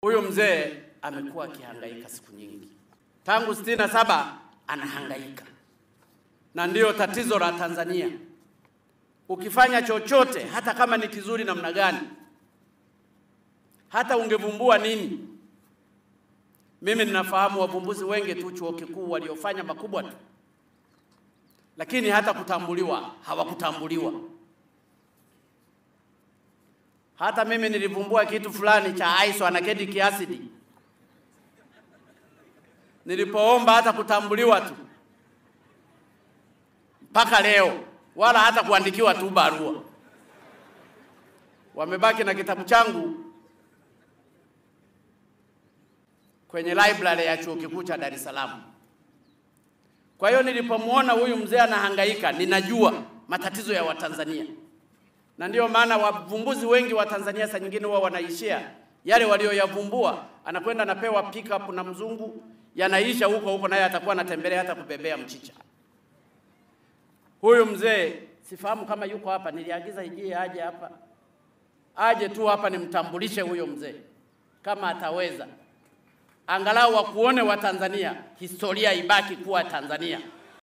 Huyu mzee amekuwa akihangaika siku nyingi. Tangu 67 anahangaika. Na ndiyo tatizo la Tanzania. Ukifanya chochote hata kama ni kizuri namna gani, hata ungevumbua nini. Mimi ninafahamu wavumbuzi wengi tu chuo kikuu waliofanya makubwa tu, lakini hata kutambuliwa hawakutambuliwa. Hata mimi nilivumbua kitu fulani cha isoanakedic acid, nilipoomba hata kutambuliwa tu, mpaka leo wala hata kuandikiwa tu barua. Wamebaki na kitabu changu kwenye library ya chuo kikuu cha Dar es Salaam. Kwa hiyo nilipomuona huyu mzee anahangaika, ninajua matatizo ya Watanzania. Na ndio maana wavumbuzi wengi wa Tanzania saa nyingine huwa wanaishia yale walioyavumbua, anakwenda anapewa pick up na mzungu, yanaisha huko huko, naye atakuwa anatembelea hata kubebea mchicha. Huyu mzee sifahamu kama yuko hapa, niliagiza ijie aje hapa. Aje tu hapa nimtambulishe huyo mzee kama ataweza. Angalau wakuone wa Tanzania, historia ibaki kuwa Tanzania.